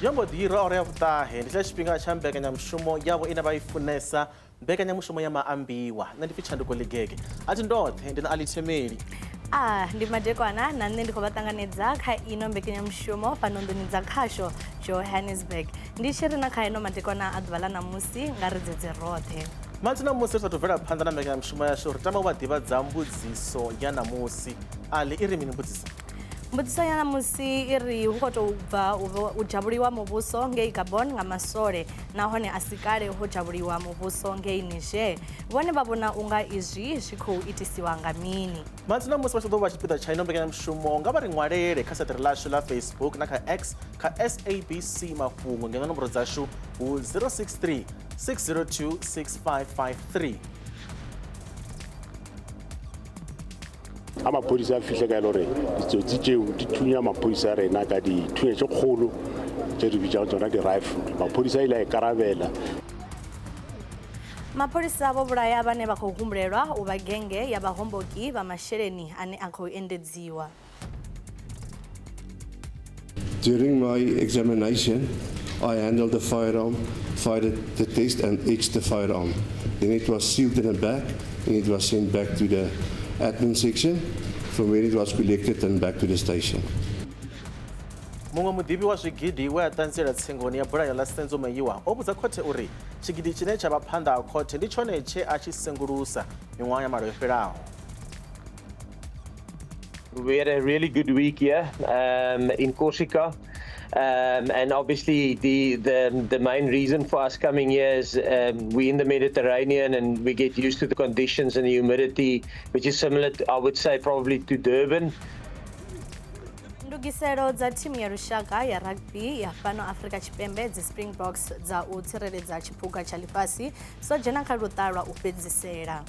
Yo mbo ḓi irwa awara ya vhuṱahe, ndi tshiḽa tshifhinga tsha mbekanyamushumo yavho ine vha i funesa, mbekanyamushumo ya maambiwa. Nṋe ndi pfi Tshanduko Ḽigege, a thi ndoṱhe, ndi na Ali Themeli. A ndi madekwana na nṋe ndi khou vha ṱanganedza kha ino mbekanyamushumo fhano nḓuni dza khasho Johannesburg. Ndi tshi ri na kha ino madekwana a ḓuvha ḽa ṋamusi nga ri dzedze roṱhe. Matsina musi ri sathu bvela phanḓa na mbekanyamushumo yashu, ri tama u vha ḓivhadza mbudziso ya ṋamusi. Ali, i ri mini mbudziso? Mbudziso ya ṋamusi i ri hu khou tou bva u dzhavhuliwa muvhuso ngei Gabon nga masole nahone a si kale ho dzhavhuliwa muvhuso ngei Niger. Vhone vha vhona u nga izwi zwi khou itisiwa nga mini? Matsina musi vha tshi ḓo vha tshipiḓa tsha ino mbekanyamushumo, nga vha ri ṅwalele kha siaṱari ḽashu ḽa Facebook na kha X kha SABC Mafhungo ngeno nomboro dzashu hu 063 602 6553. A maphodisa a fihle ka e le gore ditsotsi tšeo di thunya maphodisa a rena ka dithunya tše kgolo tše re bitšago tsona di-rifle. Maphodisa a ile a ikarabela. Mapholisa vho vhulaya vhane vha khou humbulelwa u vha gennge ya vhahomboki vha masheleni ane a khou endedziwa. During my examination, I handled the firearm, fired the test and etched the firearm. Then it was sealed in a bag and it was sent back to the admin section, from where it was collected and back to the station. Muṅwe muḓivhi wa zwigidi we a ṱanziela tsengoni ya bulayo ḽa Senzo Meyiwa o vhudza khothe uri tshigidi tshine tsha vha phanḓa ha khothe ndi tshone tshe a tshi sengulusa miṅwaha ya malo yo fhelaho. We had a really good week here in Corsica. And obviously the main reason for us coming here is we're in the Mediterranean and we get used to the conditions and the humidity, which is similar, to, I would say, probably to Durban. Ndugiselo dza thimu ya lushaka ya rugby ya fhano Afrika Tshipembe dzi Springboks dza u tsireledza tshiphuga tsha ḽifhasi dzo dzhena kha luṱa lwa u fhedzisela.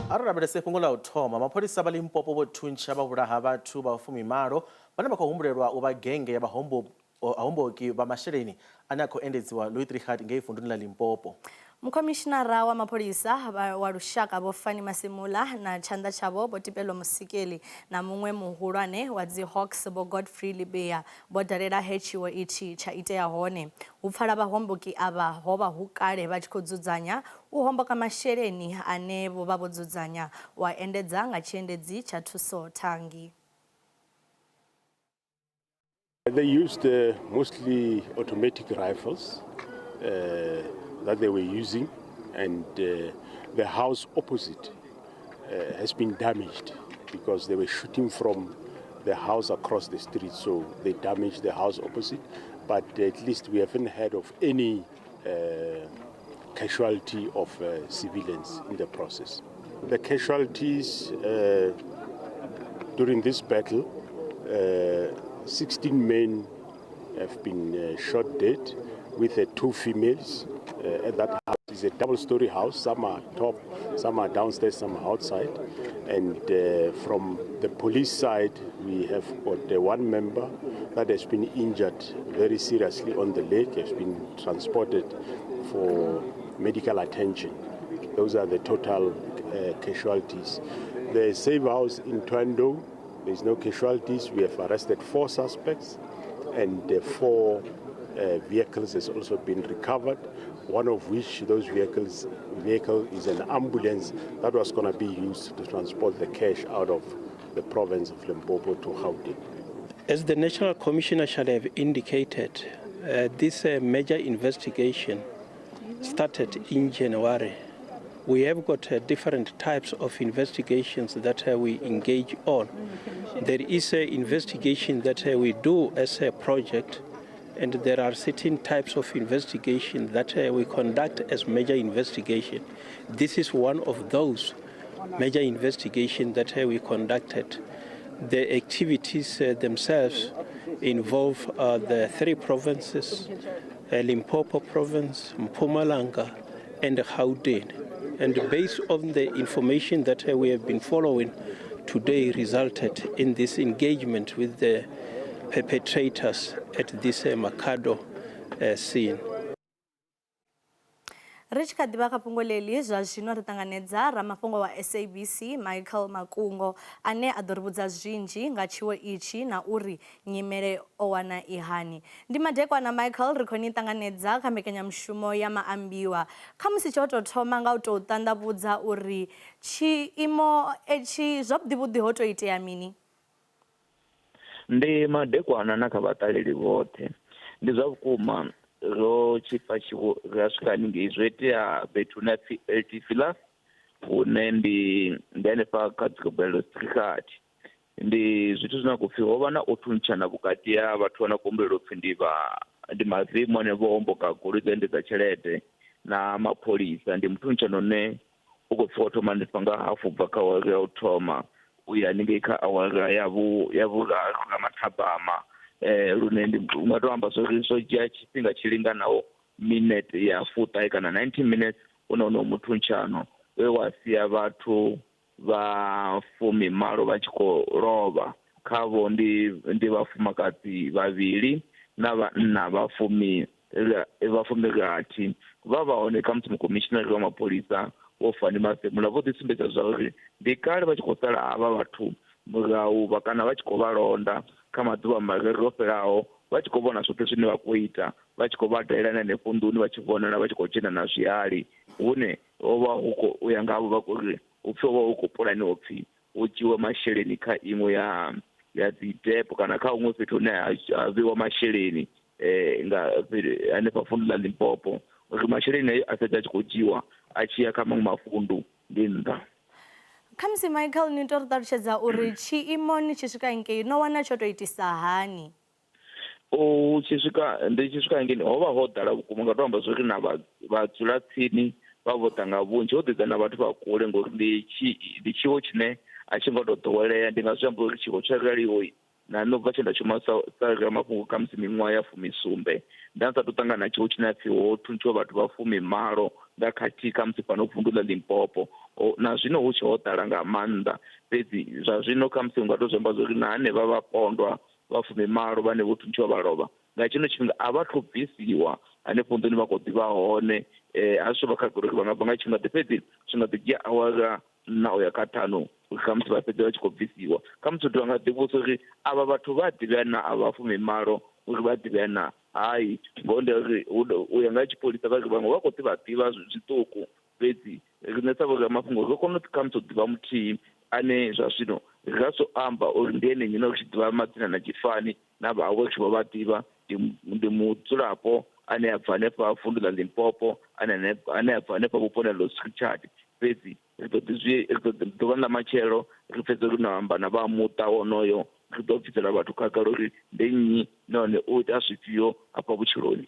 A ri lavhelese fhungo ḽa u thoma. Mapholisa vha Limpopo vho thuntsha vha vhulaha vhathu vha fumimalo vhane vha khou humbulelwa u vha gennge ya vhahomboki vha masheleni ane a khou endedziwa Louis Trichardt ngei vunduni ḽa Limpopo. Mukhomishinara wa mapholisa wa lushaka Vho Fannie Masemola na tshanḓa tshavho Vho Tipelo Musikeli na muṅwe muhulwane wa dzi Hawks Vho Godfrey Libea vho dalela he tshiwo itshi tsha itea hone. Hu pfala vhahomboki avha ho vha hu kale vha tshi khou dzudzanya u homboka masheleni ane vho vha vho dzudzanya u a endedza nga tshiendedzi tsha thuso thangi. They used mostly automatic rifles that they were using, and the house opposite has been damaged because they were shooting from the house across the street, so they damaged the house opposite. But at least we haven't heard of any casualty of civilians in the process. The casualties during this battle, 16 men have been shot dead, with 2 females. At that house is a double-story house. Some are top, some are downstairs, some are outside. And from the police side, we have got 1 member that has been injured very seriously on the leg, has been transported for medical attention. Those are the total casualties. The safe house in Thohoyandou, there's no casualties. We have arrested 4 suspects, and 4 vehicles has also been recovered, one of which those vehicle is an ambulance that was going to be used to transport the cash out of the province of Limpopo to Gauteng. As the National Commissioner shall have indicated, this major investigation started in January. We have got different types of investigations that we engage on. There is an investigation that we do as a project, and there are certain types of investigation that we conduct as major investigation. This is one of those major investigations that we conducted. The activities themselves involve the 3 provinces, Limpopo province, Mpumalanga, and Gauteng. And based on the information that we have been following today resulted in this engagement with the perpetrators at this Makhado scene. Ri tshi kha ḓi vha kha fhungo ḽeḽi, zwa zwino ri ṱanganedza ramafhungo wa SABC Michael Makungo ane a ḓo ri vhudza zwinzhi nga tshiwo itshi na uri nyimele o wana i hani. Ndi madekwana Michael, ri khou ni ṱanganedza kha mbekanyamushumo ya Maambiwa. Khamusi tsho tou thoma nga u tou ṱanḓavhudza uri tshiimo etshi zwavhuḓi-vhuḓi ho tou itea mini? Ndi madekwana na kha vhaṱaleli vhoṱhe. Ndi zwa vhukuma ro tshi pfa tshiwo ra swika haningei zwo itea fhethu hune ha pfi Eltifilas hune ndi ndi hanefha kha ḓoroboni Trichardt. Ndi zwithu zwine ha khou pfhi ho vha na u thuntshana vhukati ha vhathu vha no khou humbulela upfhi ndi vha ndi mavemu ane vho homboka goloi dza endedza tshelede na mapholisa. Ndi muthuntshano une u khou pfhi wo thoma hanefha nga hafu ubva kha awara ya u thoma u ya haningei kha awara ya vhu ya vhuraru nga mathabama lune ndi nga to amba zwori zwo dzhia tshifhinga tshi linganaho minete ya fuṱahe kana 90 minutes hu na honoyo muthuntshano we wa sia vhathu vha fumimalo vha tshi khou lovha khavho ndi ndi vhafumakadzi vhavhili na vhanna vha fumi vha fumirathi vha vha hone khamusi mukomishinari wa mapholisa Vho Fannie Masemola vho ḓi sumbedza zwa uri ndi kale vha tshi khou sala havha vhathu murahu vha kana vha tshi khou vha londa kha maḓuvha mararu o fhelaho vha tshi khou vhona zwoṱhe zwine vha khou ita vha tshi khou vha dalela na henefho nḓuni vha tshi vhonala vha tshi khou dzhena na zwihali hune ho vha hu khou u ya nga havho vha khou ri hu pfhi ho vha hu khou pulaniwa upfhi hu dzhiwe masheleni kha iṅwe ya ya dzi depo kana kha huṅwe fhethu hune ha vheiwa masheleni nga hanefha vundu ḽa Limpopo uri masheleni ayo a fhedza a tshi khou dzhiwa a tshi ya kha maṅwe mavundu ndi nnḓa. Khamusi Michael ni to ri ṱalutshedza uri tshiimo ni tshi swika ngei no wana tsho tou itisa hani? U tshi swika ndi tshi swika hangeini ho vha ho ḓala vhukuma nga to amba zwori na vhadzulatsini vha vho ḓa nga vhunzhi ho ḓi ḓa na vhathu vha kule ngori ndi tshi ndi tshiwo tshine a tshi ngo to ḓowelea ndi nga zwi amba uri tshiwo tsho raliho Na nṋe ubva tshe nda shuma sa sa ramafhungo khamusi miṅwaha ya fumisumbe nda sa tou ṱangana na tshiwo tshine ha pfhi ho thuntshiwa vhathu vha fumimalo nga khathihi khamusi fhano vunḓu ḽa Limpopo. Na zwino hu tshe ho ḓala nga maanḓa fhedzi zwa zwino khamusi u nga tou zwi amba zwori na hanevha vhapondwa vha fumimalo vhane vho thuntshiwa vha lovha nga tshino tshifhinga a vha thu bvisiwa hanefho nḓuni vha khou ḓivha hone a zwi vha khagala uri vha nga bva nga tshifhinga ḓe fhedzi zwi nga ḓi dzhia awara nṋa uya kha ṱhanu uri khamusi vha fhedze vha tshi khou bvisiwa. Khamusi muthu a nga ḓivhudza uri avha vhathu vha a ḓivhea na avha fumimalo uri vha ḓivhea na hai ngoho ndi uri u ya nga tshipholisa vha ri vhaṅwe vha khou ḓi vha ḓivha zwiṱuku fhedzi riṋe sa vhoramafhungo ri kona u khamusi u ḓivha muthihi ane zwa zwino ra so amba uri ndi ene nnyi na ri tshi ḓivha madzina na tshifani na vhahawe ri tshi vho vha ḓivha ndi mudzulapo ane a bva hanefha vunḓu ḽa Limpopo ane ane a bva hanefha vhuponi ha Louis Trichardt fhedzi ri ḓo ḓi zwi ri ḓo ḓuvha ḽa matshelo ri fhedze ri no amba na vha muṱa wonoyo ri ḓo bvisela vhathu khagala uri ndi nnyi nahone u ita zwifhio hafha vhutshiloni.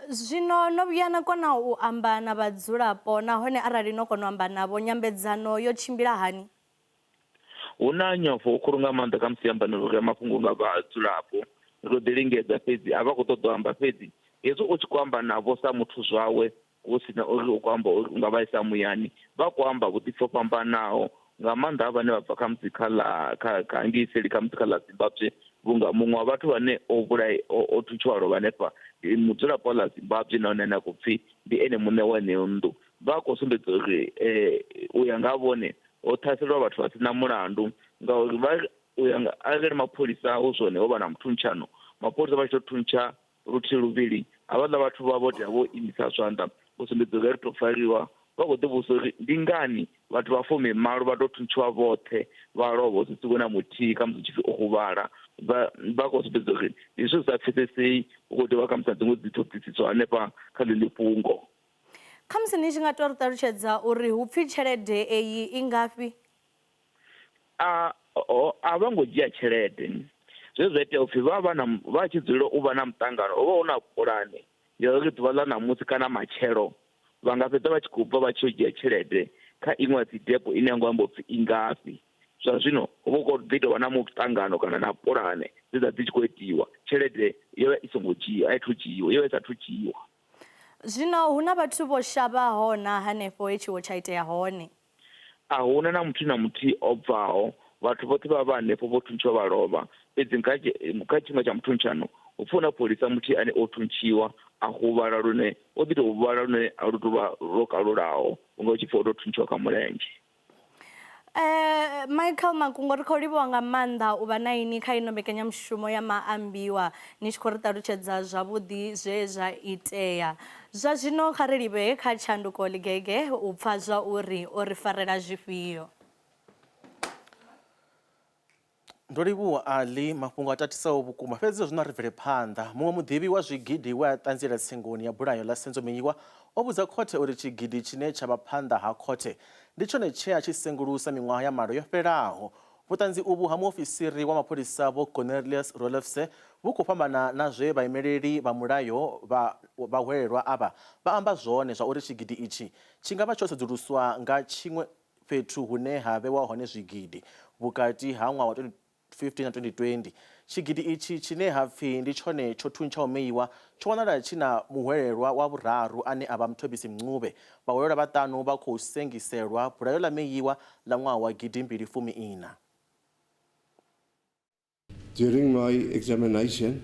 Zwino no vhuya na kona u amba na vhadzulapo nahone arali no kona u amba navho nyambedzano yo tshimbila hani? Hu na nyofho khulu nga maanḓa kha musi amba na mafhungo nga vhadzulapo ro ḓi lingedza fhedzi a vha khou ṱoḓa u amba fhedzi hezwi u tshi khou amba navho sa muthu zwawe hu si na uri u khou amba uri u nga vhaisa muyani vha khou amba vhuḓipfi ho fhambanaho nga maanḓa ha vhane vha bva khamusi kha ḽa kha kha ngei seli khamusi kha ḽa Zimbabwe vhunga muṅwe wa vhathu vhane o vhulai o thuntshiwa lovha hanefha ndi mudzulapo wa ḽa Zimbabwe nahone ane a khou pfhi ndi ene muṋe wa yeneyo nnḓu vha khou sumbedza uri u ya nga vhone ho ṱhaselwa vhathu vha si na mulandu ngauri vha u ya nga arali mapholisa hu zwone ho vha na muthuntshano mapholisa vha tshi to thuntsha luthihi luvhili havhaḽa vhathu vha vho tea vho imisa zwanḓa u sumbedza uri ri tou fariwa vha khou ḓivhudzisa uri ndi ngani vhathu vha fumimalo vha tou thuntshiwa vhoṱhe vha lovha hu si siwe na muthihi khamusi tshipfi o huvhala vha khou sumbedza uri ndi zwithu zwi sa pfhesesei hu khou tea u vha khamusi na dziṅwe dzi ṱhoḓisiso hanefha kha ḽeḽi fhungo. Khamusi ni tshi nga tou ri ṱalutshedza uri hu pfi tshelede eyi i ngafhi? A a vho ngo dzhia tshelede zwe zwa itea upfhi vha vha na vha tshi dzulela u vha na muṱangano ho vha hu na pulane ya uri ḓuvha ḽa ṋamusi kana matshelo vha nga fhedza vha tshi khou bva vha tshi yo dzhia tshelede kha iṅwe ya dzi depo ine ya ngo amba upfhi i ngafhi. Zwa zwino ho vha hu khou ḓi tovha na muṱangano kana na pulane dze dza dzi tshi khou itiwa tshelede yo vha i songo dzhiiwa a i thu dzhiiwa yo vha i sathu dzhiiwa. Zwino hu na vhathu vho shavhaho na hanefho he tshiwo tsha itea hone? A hu na na muthu na muthihi o bvaho, vhathu vhoṱhe vha vha hanefho vho thuntshiwa vha lovha. Fhedzi nga kha tshifhinga tsha muthuntshano, Hu pfhi hu na pholisa muthihi ane o thuntshiwa a huvhala lune o ḓi tou huvhala lune a lu tou vha lwo kalulaho, unga u tshi pfhi o tou thuntshiwa kha mulenzhe. Michael Makungo, ri khou livhuwa nga maanḓa u vha na ini kha ino mbekanyamushumo ya Maambiwa, ni tshi khou ri ṱalutshedza zwavhuḓi zwe zwa itea. Zwa zwino kha ri livhe kha Tshanduko Ligege u pfa zwa uri o ri farela zwifhio. Ndo livhuwa Ali, mafhungo a tatisaho vhukuma, fhedzi zwino ri bvele phanḓa. Muṅwe muḓivhi wa zwigidi we a ṱanziela tsengoni ya bulayo ḽa Senzo Meyiwa o vhudza khothe uri tshigidi tshine tsha vha phanḓa ha khothe ndi tshone tshe a tshi sengulusa miṅwaha ya malo yo fhelaho. Vhuṱanzi uvhu ha muofisiri wa mapholisa Vho Cornelius Roelofse vhu khou fhambana na zwe vhaimeleli vha mulayo vha vhahwelelwa avha vha amba zwone zwa uri tshigidi itshi tshi nga vha tsho sedzuluswa nga tshiṅwe fhethu hune ha vhewa hone zwigidi vhukati ha ṅwaha wa 2015 na 2020. Tshigidi itshi tshine ha pfi ndi tshone tsho thuntshaho Meyiwa tsho wanala tshi na muhwelelwa wa vhuraru ane a vha Mthobisi Mncube. Vhahwelelwa vhaṱanu vha khou sengiselwa bulayo ḽa Meyiwa ḽa ṅwaha wa 2014. During my examination,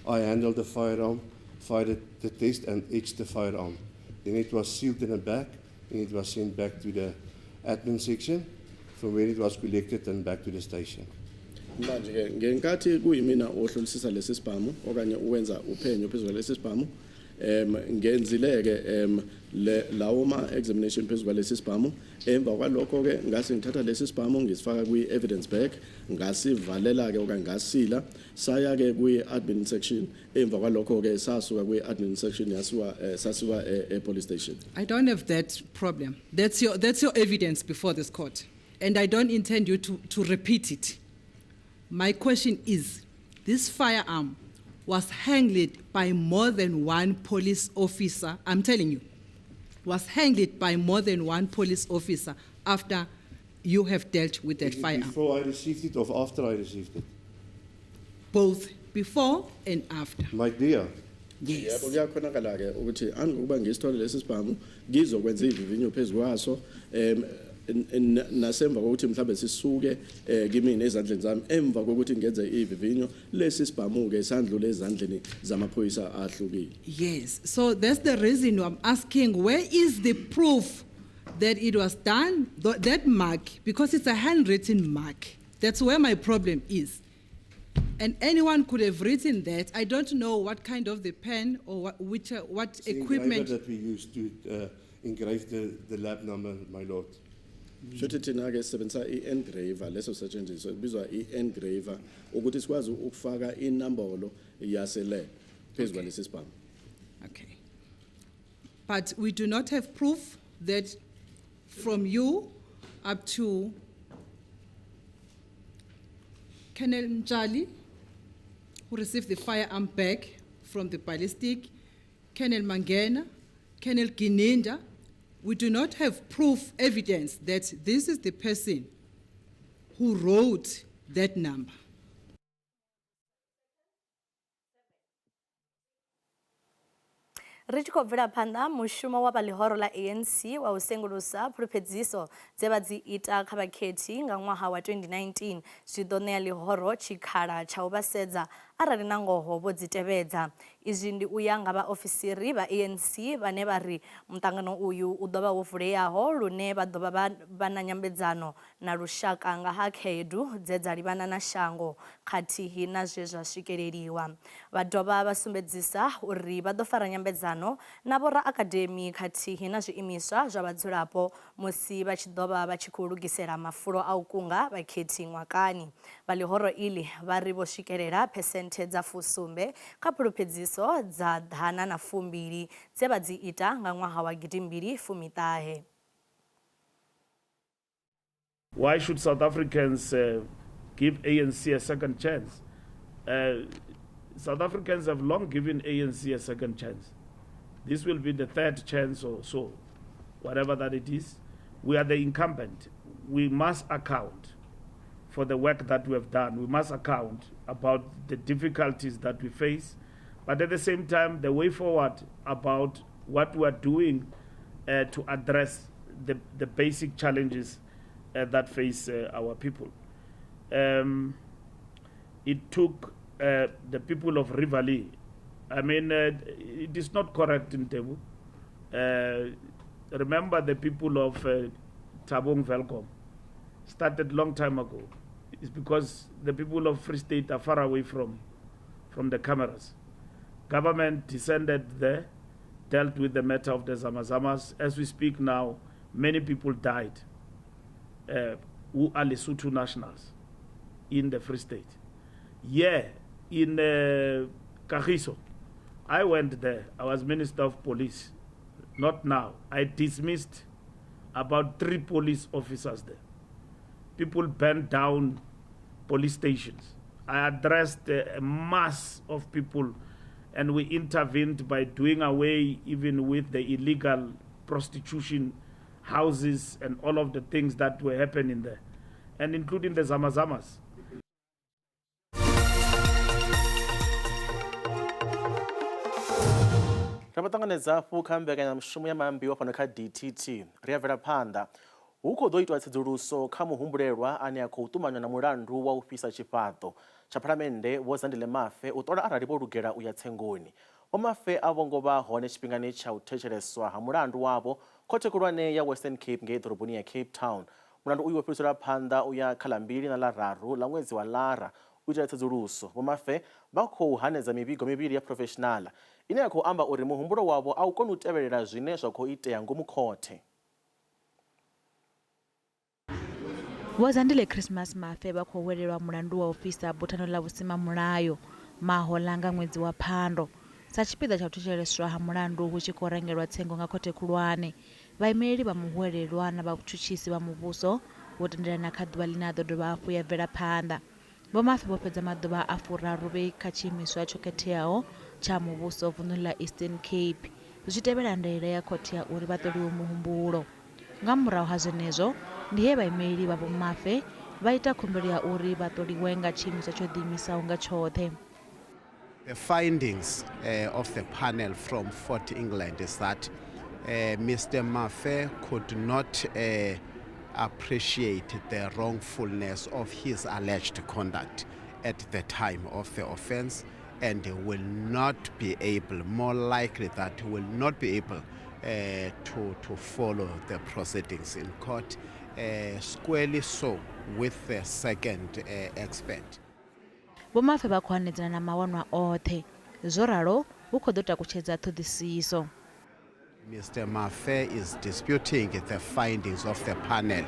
I handled the firearm, fired the test and etched the firearm. Then it was sealed in a bag and it was sent back to the admin section from where it was collected and back to the station. Manje ke ngenkathi kuyimina ohlolisisa lesi sibhamu okanye uwenza uphenyo phezu kwalesi sibhamu, ngenzile ke le lawo ma examination phezu kwalesi sibhamu. Emva kwalokho ke ngase ngithatha lesi sibhamu ngisifaka kwi evidence bag, ngasivalela ke okanye ngasila, saya ke kwi admin section. Emva kwalokho ke sasuka kwi admin section yasiwa sasiwa e police station. I don't have that problem. That's your evidence before this court. And I don't intend you to repeat it. My question is, this firearm was handled by more than one police officer, I'm telling you, was handled by more than one police officer after you have dealt with that Is it firearm. before I received it or after I received it? Both before and after. My dear, Yes. Yebo, kuyakhonakala ke ukuthi angokuba ngisithole lesi sibhamu ngizokwenza ivivinyo phezu kwaso nasemva kokuthi mhlambe sisuke kimina ezandleni zami, emva kokuthi ngenze ivivinyo lesi sibhamu ke sandlule ezandleni zamaphoyisa ahlukile. Yes, so that's the reason I'm asking, where is the proof that it was done, that mark, because it's a handwritten mark. That's where my problem is. And anyone could have written that. I don't know what kind of the pen or what It's the engraver equipment. that we use to engrave the lab number, my lord. Shuthi thina ke sisebenzisa i-engraver, leso setshenziswa ibizwa i-engraver ukuthi sikwazi ukufaka inombolo yase-lab phezu kwalesi sibhamu. Okay. But we do not have proof that from you up to Colonel Mjali, who received the firearm back from the ballistic, Colonel Mangena, Colonel Gininda, we do not have proof, evidence that this is the person who wrote that number. Ri tshi khou bvela phanḓa mushumo wa vha ḽihoro ḽa ANC wa u sengulusa phuluphedziso dze vha dzi ita kha vhakhethi nga ṅwaha wa 2019 zwi ḓo ṋea ḽihoro tshikhala tsha u vha sedza arali na ngoho vho dzi tevhedza. Izwi ndi u ya nga vhaofisiri vha ANC vhane vha ri muṱangano uyu u ḓo vha wo vuleaho lune vha ḓo vha vha na nyambedzano na lushaka nga ha khaedu dze dza livhana na shango khathihi na zwe zwa swikeleliwa. Vha dovha vha sumbedzisa uri vha ḓo fara nyambedzano na vhoraakademi khathihi na zwiimiswa zwa vhadzulapo musi vha tshi ḓo vha vha tshi khou lugisela mafulo a u kunga vhakhethi ṅwakani. Vha ḽihoro iḽi vha ri vho swikelela phesenthe dza 70 kha phuluphedziso dza 120 dze vha dzi ita nga ṅwaha wa 2016. Why should South Africans give ANC a second chance? South Africans have long given ANC a second chance. This will be the third chance or so, whatever that it is. We are the incumbent. We must account for the work that we have done. We must account about the difficulties that we face, but at the same time, the way forward about what we are doing to address the basic challenges that face our people. It took the people of Riverlea. I mean, it is not correct in Tebu. Remember the people of Thabong Welkom started long time ago. It's because the people of Free State are far away from the cameras. Government descended there, dealt with the matter of the Zamazamas. As we speak now, many people died who are Lesotho nationals in the Free State. Yeah, in Kagiso, I went there. I was Minister of Police. Not now. I dismissed about 3 police officers there. People burned down police stations. I addressed a mass of people, and we intervened by doing away even with the illegal prostitution houses and all of the things that were happening there, and including the Zamazamas. Ri vha ṱanganedza hafhu kha mbekanyamushumo ya maambiwa fhano kha DTT. Ri a bvela phanḓa. Hu khou ḓo itwa tsedzuluso kha muhumbulelwa ane a khou ṱumanywa na mulandu wa u fhisa tshifhaṱo tsha Phalamennde Vho Zandile Mafe u ṱola arali vho lugela u ya tsengoni. Vho Mafe a vho ngo vha hone tshifhingani tsha u thetsheleswa ha mulandu wavho khothe khulwane ya Western Cape ngei ḓoroboni ya Cape Town. Mulandu uyu wo fhiriselwa phanḓa u ya kha ḽa 2 na ḽa 3 ḽa ṅwedzi wa Lara u itela tsedzuluso. Vho Mafe vha khou hanedza mivhigo mivhili ya phurofeshinala ine ya khou amba uri muhumbulo wavho a u koni u tevhelela zwine zwa khou itea ngomu khothe. Vho Zandile Christmas Mafe vha khou hwelelwa mulandu wa u fhisa buthano ḽa vhusimamulayo mahoḽa nga ṅwedzi wa Phando. Sa tshipiḓa tsha u thetsheleswa ha mulandu hu tshi khou rangelwa tsengo nga khothe khulwane, vhaimeleli vha muhwelelwa na vhatshutshisi vha muvhuso vho tendelana kha ḓuvha ḽine a ḓo dovha hafhu ya bvela phanḓa. Vho Mafe vho fhedza maḓuvha a 30 vhe kha tshiimiswa tsho khetheaho tsha muvhuso vunḓuni ḽa Eastern Cape, zwi tshi tevhela ndaela ya khothe ya uri vha ṱoliwe muhumbulo. Nga murahu ha zwenezwo, ndi he vhaimeleli vha Vho Mafe vha ita khumbelo ya uri vha ṱoliwe nga tshiimiswa tsho ḓiimisaho nga tshoṱhe. The findings of the panel from Fort England is that Mr. Mafe could not appreciate the wrongfulness of his alleged conduct at the time of the offense, and will not be able, more likely that he will not be able to follow the proceedings in court, squarely so with the second expert. Vho Mafe vha khou hanedzana na mawanwa oṱhe. Zwo ralo hu khou ḓo takutshedza ṱhoḓisiso. Mr. Mafe is disputing the findings of the panel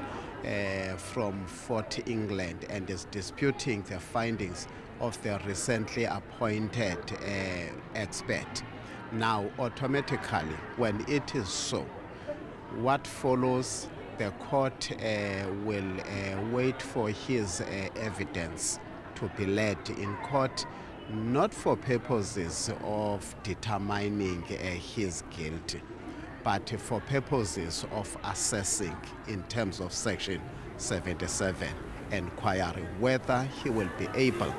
from Fort England and is disputing the findings of the recently appointed expert. Now, automatically, when it is so, what follows, the court will wait for his evidence to be led in court, not for purposes of determining his guilt, but for purposes of assessing in terms of Section 77 inquiry whether he will be able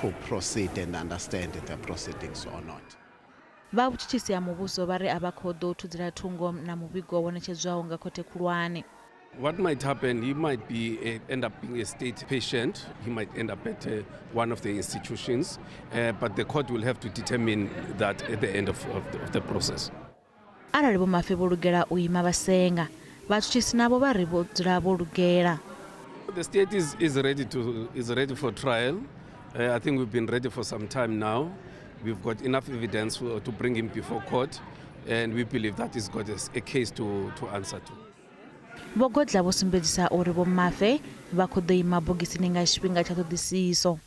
to proceed and understand the proceedings or not. Vha vhutshutshisi ha muvhuso vha ri a vha khou ḓo thudzela thungo na muvhigo wo ṋetshedzwaho nga khothe khulwane. What might happen, he might be end up being a state patient. He might end up at one of the institutions, but the court will have to determine that at the end of the process. Arali Vho Mafe vho lugela u ima vhasenga, vhatshutshisi navho vha ri vho dzula vho lugela. The state is ready for trial. I think we've been ready for some time now. We've got enough evidence to bring him before court, and we believe that he's got a case to answer to. Vho Godla vho sumbedzisa uri Vho Mafe vha khou ḓo ima bogisini nga tshifhinga tsha ṱhoḓisiso.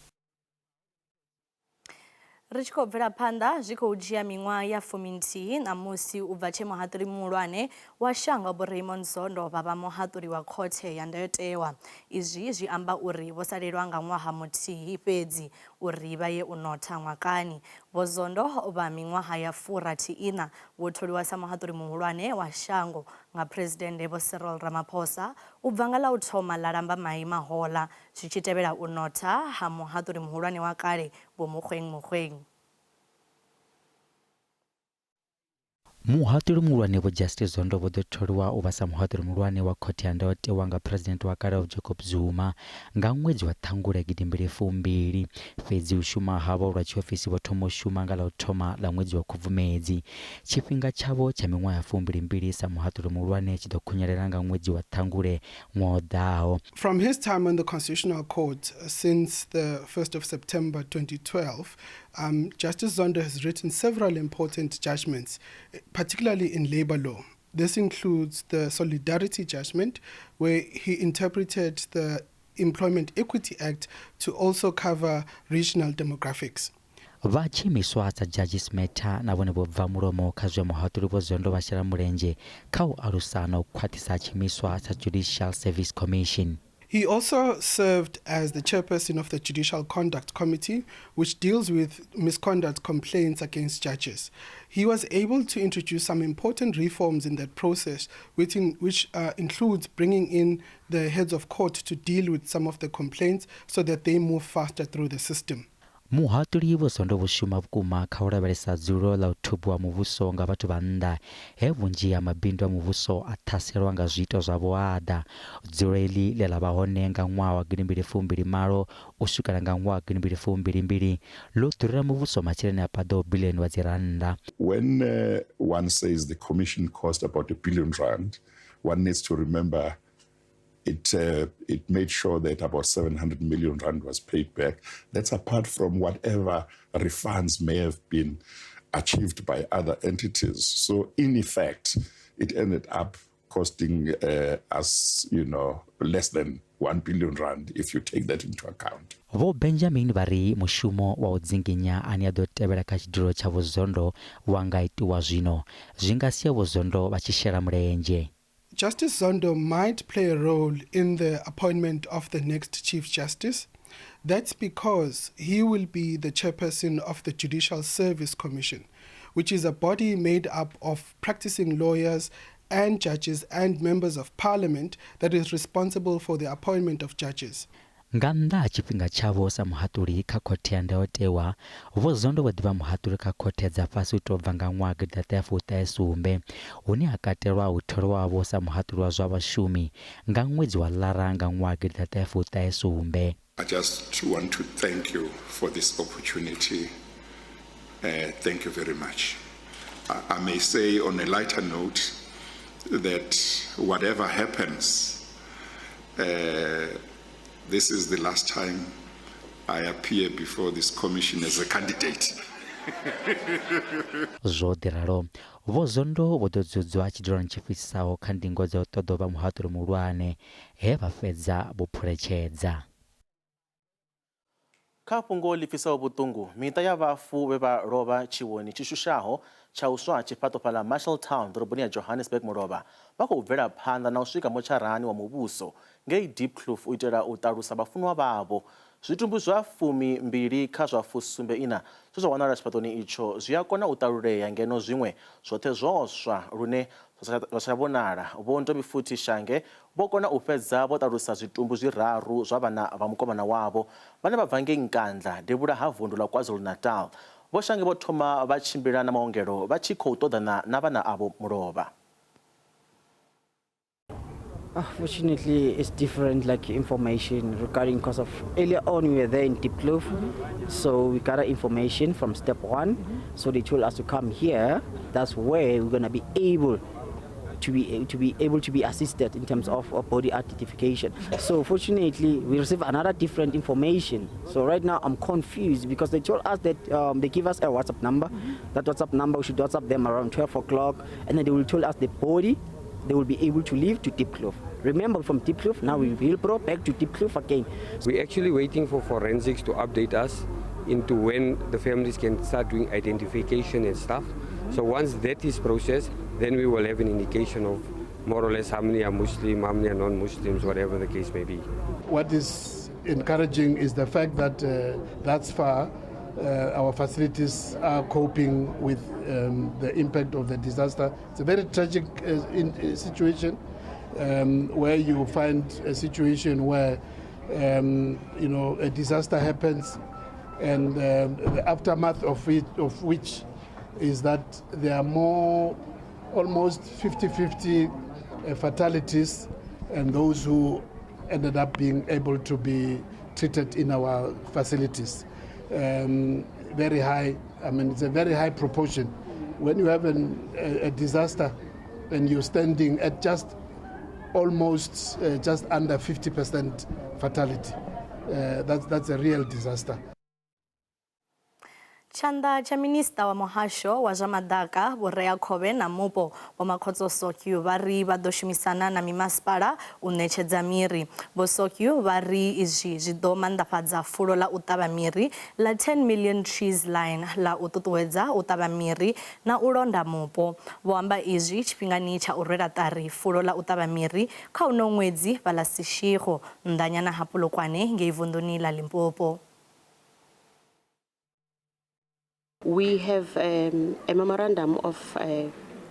Ri tshi khou bvela phanḓa zwi khou dzhia miṅwaha ya 11 ṋamusi u bva tshe muhaṱuli muhulwane wa shango Vho Raymond Zondo vha vha muhaṱuli wa khothe ya ndayotewa. Izwi zwi amba uri vho salelwa nga ṅwaha muthihi fhedzi uri vha ye u notha ṅwakani. Vho Zondo vha miṅwaha ya 64 vho tholiwa sa muhaṱuli muhulwane wa shango nga Phresidennde Vho Cyril Ramaphosa u bva nga ḽa u thoma ḽa Lambamai mahoḽa zwi tshi tevhela u notha ha muhaṱuli muhulwane wa kale Vho Mogoeng Mogoeng. Muhaṱuli muhulwane Vho Justice Zondo vho ḓo tholiwa u vha sa muhaṱuli muhulwane wa khothe ya ndayotewa nga Phresidennde wa kale Jacob Zuma nga ṅwedzi wa Ṱhangule 2020. Fhedzi u shuma havho lwa tshiofisi vho thoma u shuma nga ḽa u thoma ḽa ṅwedzi wa Khubvumedzi. Tshifhinga tshavho tsha miṅwaha ya 22 sa muhaṱuli muhulwane tshi ḓo khunyelela nga ṅwedzi wa Ṱhangule ṅwaha u ḓaho. From his time on the Constitutional Court since the 1st of September 2012, Justice Zondo has written several important judgments, particularly in labor law. This includes the Solidarity Judgment, where he interpreted the Employment Equity Act to also cover regional demographics. Vha tshiimiswa sa Judges Matter na vhone vho bva mulomo kha zwe muhaṱuli Vho Zondo vha shela mulenzhe kha u alusa na u khwaṱhisa tshiimiswa tsha Judicial Service Commission. He also served as the chairperson of the Judicial Conduct Committee, which deals with misconduct complaints against judges. He was able to introduce some important reforms in that process, which includes bringing in the heads of court to deal with some of the complaints so that they move faster through the system. Muhaṱuli Vho Zondo vho shuma vhukuma kha u lavhelesa dzulo ḽa u thubiwa muvhuso nga vhathu vha nnḓa, he vhunzhi ha mabindu a muvhuso a ṱhaselwa nga zwiito zwa vhuaḓa. Dzulo iḽi ḽe ḽa vha hone nga ṅwaha wa 2028 u swikela nga ṅwaha wa 2022 ḽo ḓurela muvhuso masheleni a paḓaho biḽioni wa dzi rannda. When one says the commission cost about R1 billion, one needs to remember it made sure that about 700 million rand was paid back. That's apart from whatever refunds may have been achieved by other entities. So in effect, it ended up costing us less than R1 billion if you take that into account. Vho Benjamin vha ri mushumo wa u dzinginya ane a ḓo tevhela kha tshidulo tsha Vho Zondo wa nga itiwa zwino zwi nga sia Vho Zondo vha tshi shela mulenzhe. Justice Zondo might play a role in the appointment of the next Chief Justice. That's because he will be the chairperson of the Judicial Service Commission, which is a body made up of practicing lawyers and judges and members of parliament that is responsible for the appointment of judges. Nga nnḓa ha tshifhinga tshavho sa muhaṱuli kha khothe ya ndayotewa, Vho Zondo vho ḓivha muhaṱuli kha khothe dza fhasi u tou bva nga ṅwaha 1997, hune ha katelwa u tholiwa havho sa muhaṱuli wa zwa vhashumi nga ṅwedzi wa Lara nga ṅwaha 1997. I just want to thank you for this opportunity. Thank you very much. I may say on a lighter note that whatever happens, this is the last time I appear before this commission as a candidate. Zwo ḓi ralo, Vho Zondo vho ḓo dzudzwa tshiduloni tshi fhisaho kha ndingo dza u ṱoḓa u vha muhaṱuli muhulwane, he vha fhedza vho phuletshedza. Kha fhungo ḽi pfisaho vhuṱungu, miṱa ya vhafu vhe vha lovha tshiwoni tshi shushaho tsha u swa ha tshifhaṱo fhaḽa Marshalltown ḓoroboni ya Johannesburg mulovha vha khou bvela phanḓa na u swika motsharani wa muvhuso ngei Diepkloof u itela u ṱalusa vhafunwa vhavho. Zwitumbu zwa 12 kha zwa 74 zwe zwa wanala tshifhaṱoni itsho zwi a kona u ṱalulea, ngeno zwiṅwe zwoṱhe zwo swa lune zwa tsha vhonala. Vho Ntombifuthi Shange vho kona u fhedza vho ṱalusa zwitumbu zwiraru zwa vhana vha mukomana wavho vhane vha bva ngei Nkandla, devhula ha vundu ḽa KwaZulu-Natal. Vho Shange vho thoma vha tshimbila na maongelo vha tshi khou ṱoḓana na vhana avho mulovha. Fortunately, it's different, like information regarding because of earlier on we were there in Diepkloof, so we got information from step one. So they told us to come here. That's where we're gonna be able to be assisted in terms of body identification. So fortunately, we received another different information. So right now I'm confused because they told us that they give us a WhatsApp number. That WhatsApp number, we should WhatsApp them around 12 o'clock, and then they will tell us the body. They will be able to leave to Diepkloof. Remember, from Diepkloof, now we will go back to Diepkloof again. We're actually waiting for forensics to update us into when the families can start doing identification and stuff. So once that is processed, then we will have an indication of more or less how many are Muslim, how many are non-Muslims, whatever the case may be. What is encouraging is the fact that thus far our facilities are coping with the impact of the disaster. It's a very tragic situation where you find a situation where a disaster happens and the aftermath of it, of which is that there are more, almost 50-50 fatalities and those who ended up being able to be treated in our facilities. Very high, I mean, it's a very high proportion. When you have a disaster and you're standing at just almost just under 50% fatality, that's a real disaster. Tshanḓa tsha minista wa muhasho wa zwa maḓaka, vhureakhovhe na mupo Vho Makhotso Sotyu vha ri vha ḓo shumisana na mimasipala u ṋetshedza miri. Vho Sotyu vha ri izwi zwi ḓo maanḓafhadza fulo ḽa u ṱavha miri ḽa 10 million trees line ḽa u ṱuṱuwedza u ṱavha miri na u londa mupo. Vho amba izwi tshifhingani tsha u rwela ṱari fulo ḽa u ṱavha miri kha uno ṅwedzi fhaḽa Seshego nnḓanyana ha Polokwane ngei vunḓuni ḽa Limpopo. We have a memorandum of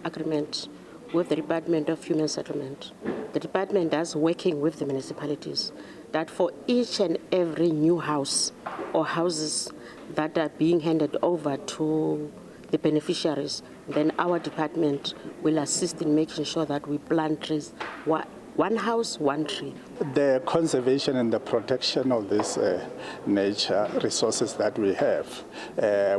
agreement with the Department of Human Settlement. The department is working with the municipalities that for each and every new house or houses that are being handed over to the beneficiaries, then our department will assist in making sure that we plant trees. One house, one tree. The conservation and the protection of these nature resources that we have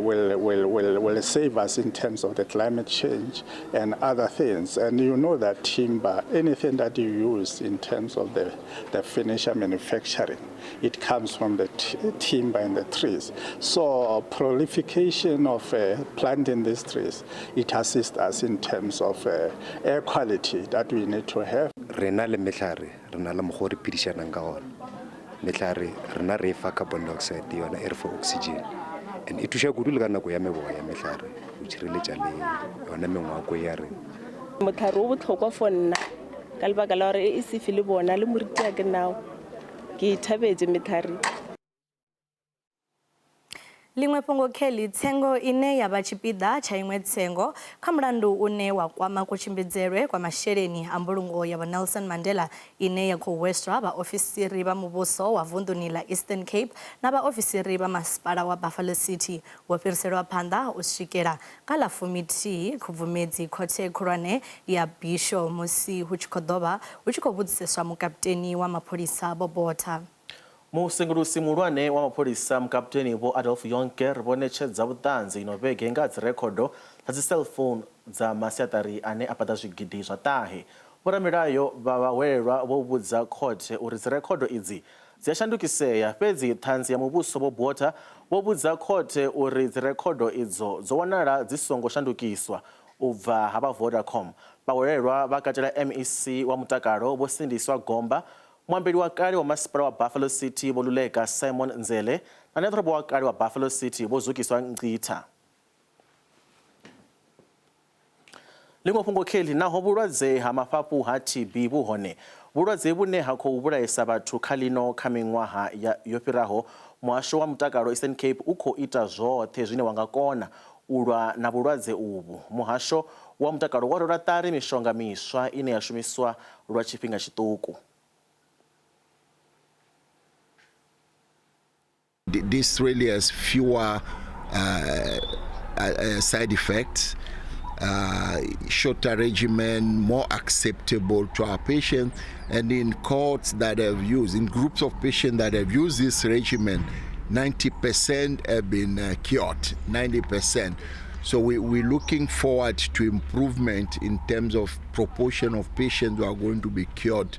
will save us in terms of the climate change and other things. And you know that timber, anything that you use in terms of the furniture manufacturing, it comes from the timber and the trees. So proliferation of planting these trees, it assists us in terms of air quality that we need to have. Rena le mehlare re na le mokgwa o re phedišanang ka gona. Mehlare rena re fa carbon dioxide yona e re fa oxygen, and e thuša kudu le ka nako ya meboya mehlare o tšhireletša le yona mengwako ya rena. Motlhare o botlhokwa for nna ka lebaka la gore e sefe le bona le moriti ya ke nao ke ithabetse metlhare. Ḽiṅwe fhungo Kelly, tsengo ine ya vha tshipiḓa tsha iṅwe tsengo kha mulandu une wa kwama kutshimbidzelwe kwa masheleni a mbulungo ya Vho Nelson Mandela ine ya khou hweswa vhaofisiri vha muvhuso wa vunḓuni ḽa Eastern Cape na vhaofisiri vha masipala wa Buffalo City wo fhiriselwa phanḓa u swikela kha ḽa 11 Khubvumedzi khothe khulwane ya Bisho musi hu tshi khou ḓovha hu tshi khou vhudziseswa mukaputeni wa mapholisa Vho Botha. Musengulusi muhulwane wa mapholisa mukaputeni Vho Adolf Jonker vho ṋetshedza vhuṱanzi ino vhege nga dzirekhodo dza dzi cellphone dza masiaṱari ane a paḓa zwigidi zwa ṱahe. Vhoramilayo vha vhahwelelwa vho vhudza khothe uri dzirekhodo idzi dzi a shandukisea, fhedzi ṱhanzi ya muvhuso Vho Botha vho vhudza khothe uri dzirekhodo idzo dzo wanala dzi songo shandukiswa u bva ha vha Vodacom. Vhahwelelwa vha katela MEC wa mutakalo Vho Sindiswa Gomba, muambeli wa kale wa masipala wa Buffalo City Vho Luleka Simon Nzele na neḓorobo wa kale wa Buffalo City Vho Zukiswa Nqitha. Ḽiṅwe fhungo Kelly, naho vhulwadze ha mafhafhu ha TB vhu hone, vhulwadze vhune ha khou vhulaisa vhathu kha lino kha miṅwaha yo fhiraho, muhasho wa mutakalo Eastern Cape u khou ita zwoṱhe zwine wa nga kona u lwa na vhulwadze uvhu. Muhasho wa mutakalo wo rwelwa ṱari mishonga miswa ine ya shumiswa lwa tshifhinga tshiṱuku. This really has fewer side effects, shorter regimen, more acceptable to our patients. And in cohorts that have used, in groups of patients that have used this regimen, 90% have been cured, 90%. So we're looking forward to improvement in terms of proportion of patients who are going to be cured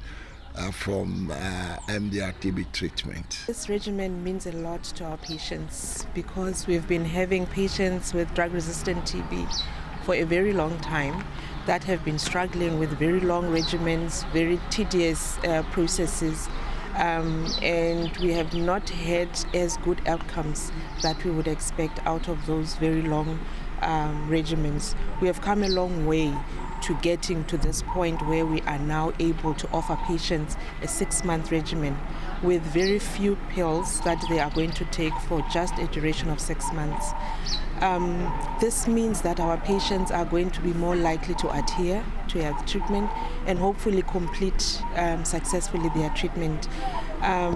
from MDR-TB treatment. This regimen means a lot to our patients because we've been having patients with drug-resistant TB for a very long time that have been struggling with very long regimens, very tedious processes, and we have not had as good outcomes that we would expect out of those very long regimens. We have come a long way to getting to this point where we are now able to offer patients a 6-month regimen. with very few pills that they are going to take for just a duration of 6 months. This means that our patients are going to be more likely to adhere to their treatment and hopefully complete successfully their treatment.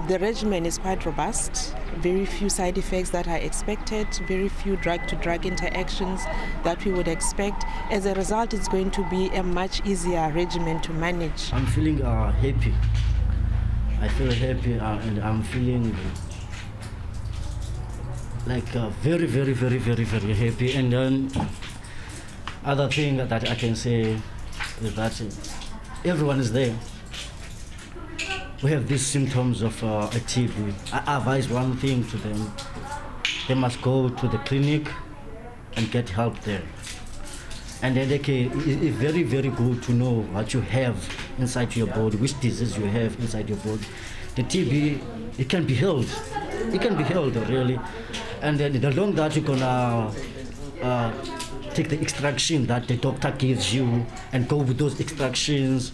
The regimen is quite robust, very few side effects that are expected, very few drug-to-drug interactions that we would expect. As a result, it's going to be a much easier regimen to manage. I'm feeling happy. I feel happy and I'm feeling like very, very, very, very, very happy. And then other thing that I can say is that everyone is there. We have these symptoms of a TB. I advise one thing to them. They must go to the clinic and get help there. And then it's very, very good to know what you have inside your body, which disease you have inside your body. The TB, it can be healed. It can be healed, really. And then the long that you're going to take the extraction that the doctor gives you and go with those extractions,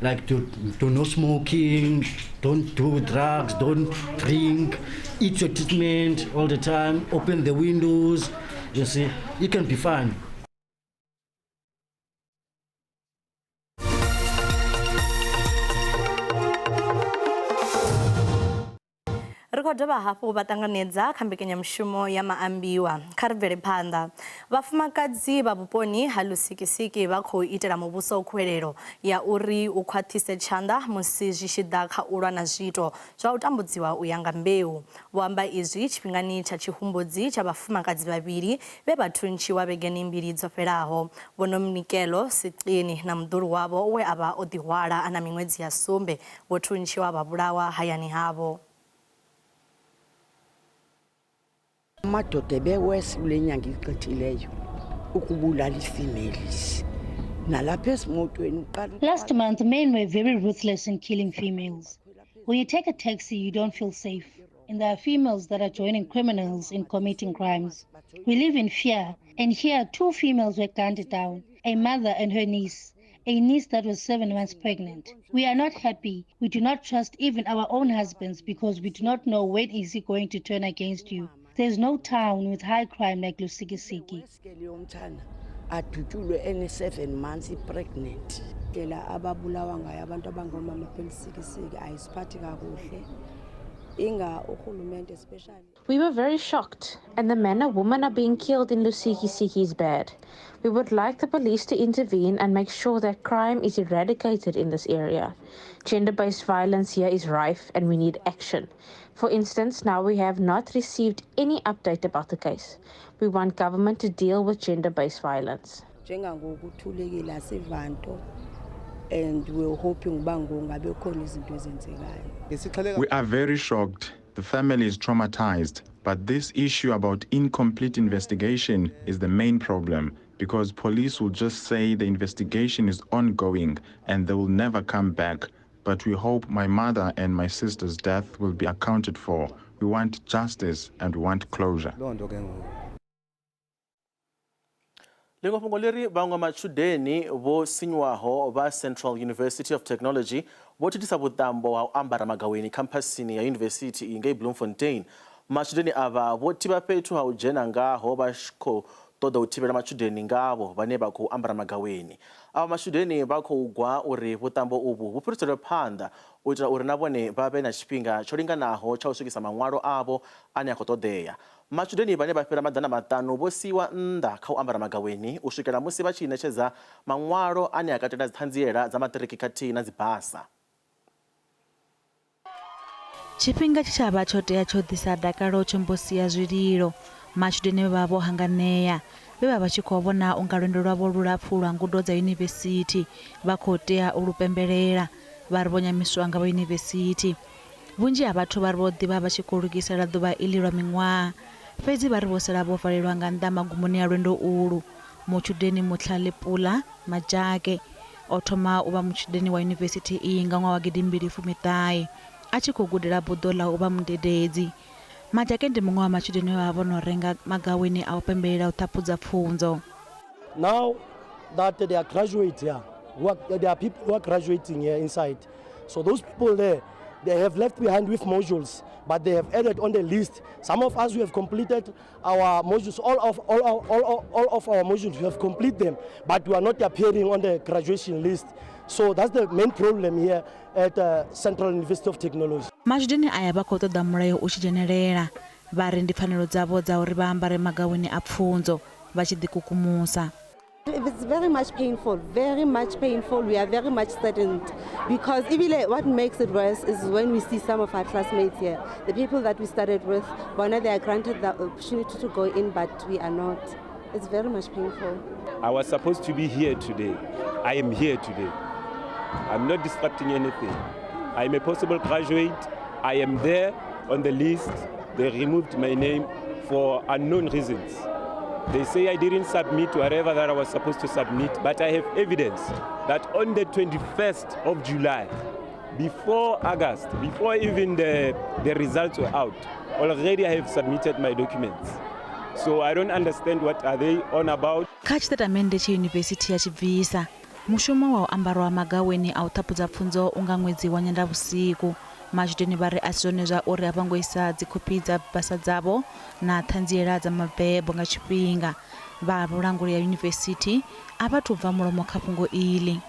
like to no smoking, don't do drugs, don't drink, eat your treatment all the time, open the windows, you can be fine. Ri khou dovha hafhu vha ṱanganedza kha mbekanyamushumo ya maambiwa. Kha ri bvele phanḓa. Vhafumakadzi vha vhuponi ha Lusikisiki vha khou itela muvhuso khuwelelo ya uri u khwaṱhise tshanḓa musi zwi tshi ḓa kha u lwa na zwiito zwa u tambudziwa u ya nga mbeu. Vho amba izwi tshifhingani tsha tshihumbudzi tsha vhafumakadzi vhavhili vhe vha thuntshiwa vhegeni mbili dzo fhelaho. Vho Nomnikelo Siqini na muḓulu wavho we a vha o ḓihwala a na miṅwedzi ya 7 vho thuntshiwa vha vhulawa hayani havho. Amadoda ebewesi kule nyanga igqithileyo ukubulala ifemales. Nalapha ezimotweni uqala. Last month, men were very ruthless in killing females. When you take a taxi, you don't feel safe. And there are females that are joining criminals in committing crimes. We live in fear, and here 2 females were gunned down, a mother and her niece, a niece that was 7 months pregnant. We are not happy. We do not trust even our own husbands because we do not know when is he going to turn against you. There's no town with high crime like Lusikisiki. Adutyulwe ene 7 months pregnant. Indlela ababulawa ngayo abantu abangomama eLusikisiki ayisiphathi kakuhle. Inga urhulumente especially. We were very shocked, and the manner women are being killed in Lusikisiki is bad. We would like the police to intervene and make sure that crime is eradicated in this area. Gender-based violence here is rife and we need action. For instance, now we have not received any update about the case. We want government to deal with gender-based violence. Njengangoku kuthulekile asivanto, and we're hoping uba ngoku khona izinto ezenzekayo. We are very shocked. The family is traumatized. But this issue about incomplete investigation is the main problem, because police will just say the investigation is ongoing and they will never come back. But we hope my mother and my sister's death will be accounted for. We want justice and we want closure. Ḽiṅwe fhungo ḽi ri vhaṅwe matshudeni vho sinywaho vha Central University of Technology vho thithisa vhuṱambo ha u ambara magaweni khamphasini ya yunivesithi iyi ngei Bloemfontein. Matshudeni avha vho thivha fhethu ha u dzhena ngaho vha tshi khou ṱoḓa u thivhela matshudeni ngavho vhane vha khou ambara magaweni. Avha matshudeni vha khou gwa uri vhuṱambo uvhu vhu fhiriselwe phanḓa u itela uri na vhone vha vhe na tshifhinga tsho linganaho tsha u swikisa maṅwalo avho ane a khou ṱoḓea. Matshudeni vhane vha fhira 500 vho siwa nnḓa kha u ambara magaweni u swikela musi vha tshi ṋetshedza maṅwalo ane a katela dziṱhanziela dza maṱiriki khathihi na dzibasa. Tshifhinga tshi tsha vha tsho tea tsho ḓisa dakalo tsho mbo sia zwililo. Matshudeni vha vho hanganea vhe vha vha tshi khou vhona unga lwendo lwavho lulapfu lwa ngudo dza yunivesithi vha khou tea u lu pembelela, vha ri vho nyamiswa nga vha yunivesithi. Vhunzhi ha vhathu vha ri vho ḓivha vha tshi khou lugisela ḓuvha iḽi lwa miṅwaha, fhedzi vha ri vho sala vho valelwa nga nnḓa magumoni a lwendo ulu. Mutshudeni Mutlhalepula Majake o thoma u vha mutshudeni wa yunivesithi iyi nga ṅwaha wa 2019 a tshi khou gudela buḓo ḽa u vha mudededzi. Majake ndi muṅwe wa matshudeni vha vho no renga magaweni a u pembelela u ṱhaphudza pfunzo. Now that they are graduates here, there are people who are graduating here inside. So those people there, They have left behind with modules, but they have added on the list. Some of us, we have completed our modules, all of our modules, we have completed them, but we are not appearing on the graduation list. So that's the main problem here at Central University of Technology. Matshudeni aya vha khou ṱoḓa mulayo u tshi dzhenelela. Vha ri ndi pfanelo dzavho dza uri vha ambare magaweni a pfunzo vha tshi ḓikukumusa. It's very much painful, very much painful. We are very much saddened because even what makes it worse is when we see some of our classmates here, the people that we started with, when they are granted the opportunity to go in, but we are not. It's very much painful. I was supposed to be here today. I am here today. I'm not disrupting anything. I'm a possible graduate. I am there on the list. They removed my name for unknown reasons. They say I didn't submit whatever that I was supposed to submit, but I have evidence that on the 21st of July, before August, before even the results were out, already I have submitted my documents. So I don't understand what are they on about. Kha tshitatamennde tshe yunivesithi ya tshi bvisa, mushumo wa u ambarwa magaweni a u ṱhaphudza pfunzo u nga ṅwedzi wa Nyendavhusiku. Matshudeni vha ri a si zwone zwa uri a vho ngo isa dzikhophi dza basa dzavho na ṱhanziela dza mabebo nga tshifhinga. Vha vhulanguli ya yunivesithi a vha thu bva mulomo kha fhungo iḽi.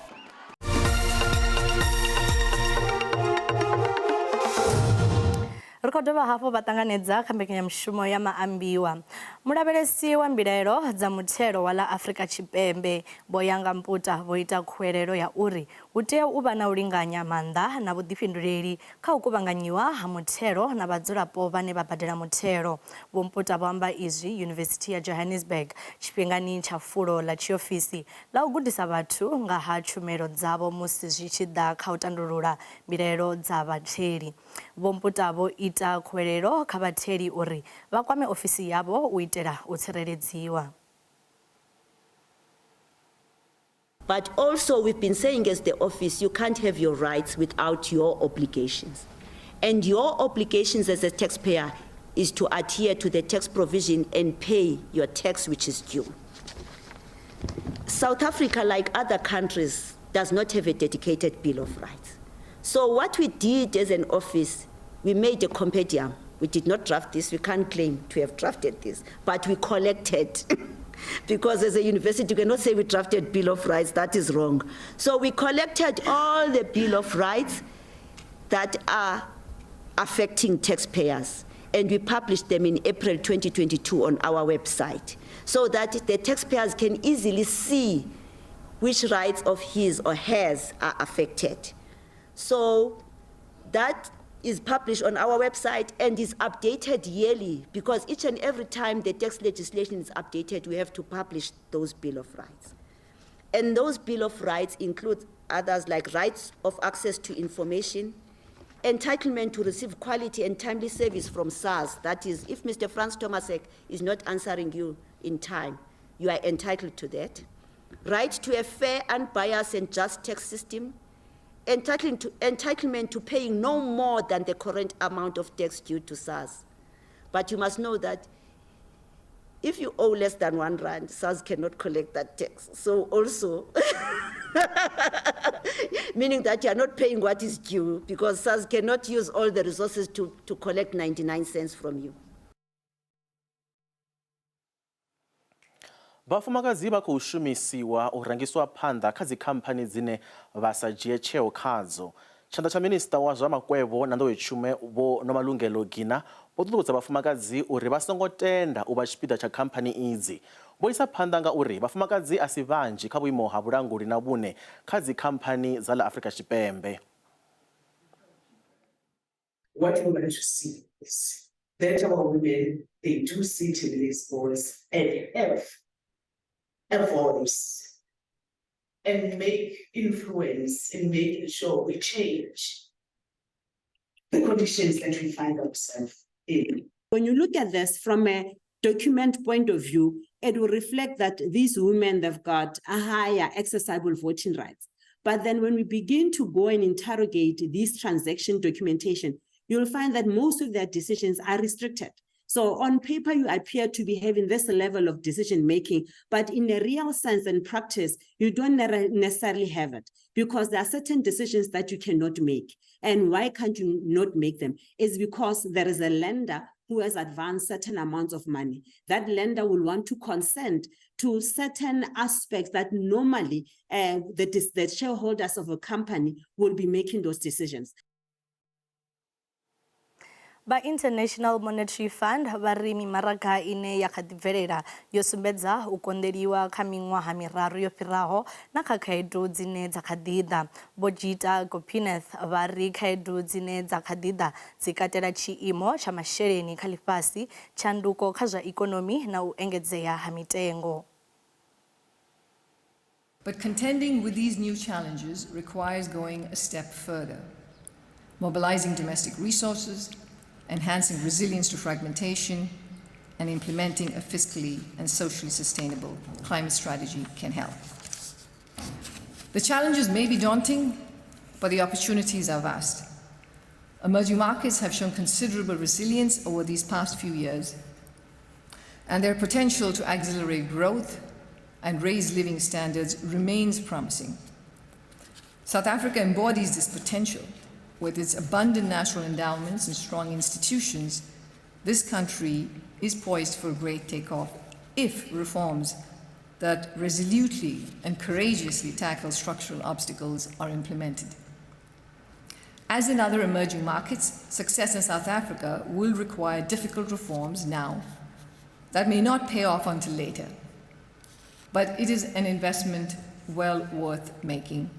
Ri khou dovha hafhu vha ṱanganedza kha mbekanyamushumo ya maambiwa. Mulavhelesi wa mbilaelo dza muthelo wa ḽa Afrika Tshipembe Vho Yanga Mputa vho ita khuwelelo ya uri hu tea u vha na u linganya maanḓa na vhuḓifhinduleli kha u kuvhanganyiwa ha muthelo na vhadzulapo vhane vha badela muthelo. Vho Mputa vho amba izwi Yunivesithi ya Johannesburg tshifhingani tsha fulo ḽa tshiofisi ḽa u gudisa vhathu nga ha tshumelo dzavho musi zwi tshi ḓa kha u tandulula mbilaelo dza vhatheli. Vho Mputa vho ita khuwelelo kha vhatheli uri vha kwame ofisi yavho u itela u tsireledziwa. But also we've been saying as the office, you can't have your rights without your obligations. And your obligations as a taxpayer is to adhere to the tax provision and pay your tax which is due. South Africa, like other countries, does not have a dedicated Bill of Rights. So what we did as an office, we made a compendium. We did not draft this, we can't claim to have drafted this, but we collected. Because as a university, you cannot say we drafted Bill of Rights, that is wrong. So we collected all the Bill of Rights that are affecting taxpayers, and we published them in April 2022 on our website, so that the taxpayers can easily see which rights of his or hers are affected. So that is published on our website and is updated yearly, because each and every time the tax legislation is updated, we have to publish those Bill of Rights. And those Bill of Rights include others like rights of access to information, entitlement to receive quality and timely service from SARS. That is, if Mr. Franz Tomasek is not answering you in time, you are entitled to that. Right to a fair, unbiased and just tax system, entitlement to paying no more than the current amount of tax due to SARS. But you must know that if you owe less than 1 rand, SARS cannot collect that tax. So also, meaning that you are not paying what is due, because SARS cannot use all the resources to collect 99 cents from you. Vhafumakadzi vha khou shumisiwa u rangiswa phanḓa kha dzikhamphani dzine vha sa dzhie tsheo khadzo. Tshanḓa tsha minista wa zwa makwevho na nḓowetshume Vho Nomalungelo Gina vho ṱuṱuwedza vhafumakadzi uri vha songo tenda u vha tshipiḓa tsha khamphani idzi. Vho isa phanḓa nga uri vhafumakadzi a si vhanzhi kha vhuimo ha vhulanguli na vhune kha dzikhamphani dza ḽa Afrika Tshipembe. What we want to see is that our women, they do sit in these boards and have a voice and make influence in making sure we change the conditions that we find ourselves in. When you look at this from a document point of view, it will reflect that these women, they've got a higher exercisable voting rights. But then when we begin to go and interrogate this transaction documentation, you'll find that most of their decisions are restricted. So on paper, you appear to be having this level of decision making, but in the real sense and practice, you don't necessarily have it because there are certain decisions that you cannot make. And why can't you not make them? It's because there is a lender who has advanced certain amounts of money. That lender will want to consent to certain aspects that normally the shareholders of a company will be making those decisions. Vha International Monetary Fund vha ri mimaraga ine ya kha ḓi bvelela yo sumbedza u konḓeliwa kha miṅwaha miraru yo fhiraho na kha khaedu dzine dza kha ḓi ḓa. Vho Gita Gopinath vha ri khaedu dzine dza kha ḓi ḓa dzi katela tshiimo tsha masheleni kha ḽifhasi, tshanduko kha zwa ikonomi na u engedzea ha mitengo. But contending with these new challenges requires going a step further, mobilizing domestic resources, enhancing resilience to fragmentation, and implementing a fiscally and socially sustainable climate strategy can help. The challenges may be daunting, but the opportunities are vast. Emerging markets have shown considerable resilience over these past few years, and their potential to accelerate growth and raise living standards remains promising. South Africa embodies this potential. With its abundant natural endowments and strong institutions, this country is poised for a great takeoff if reforms that resolutely and courageously tackle structural obstacles are implemented. As in other emerging markets, success in South Africa will require difficult reforms now that may not pay off until later. But it is an investment well worth making.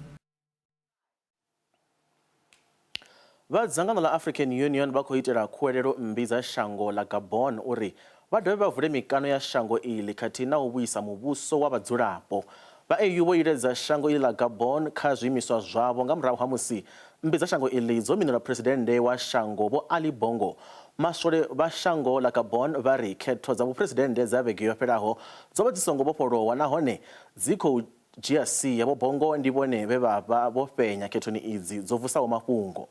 Vha dzangano ḽa African Union vha khou itela khuwelelo mmbi dza shango ḽa Gabon uri vha dovhe vha vule mikano ya shango iḽi khathihi na u vhuisa muvhuso wa vhadzulapo. Vha AU vho iledza shango iḽi ḽa Gabon kha zwiimiswa zwavho nga murahu ha musi mmbi dza shango iḽi dzo minula phuresidennde wa shango Vho Ali Bongo. Maswole vha shango ḽa Gabon vha ri khetho dza vhuphuresidennde dza vhege yo fhelaho dzo vha dzi songo vhofholowa nahone dzi khou dzhia sia. Vho Bongo ndi vhone vhe vha vha vho fhenya khethoni idzi dzo vusaho mafhungo.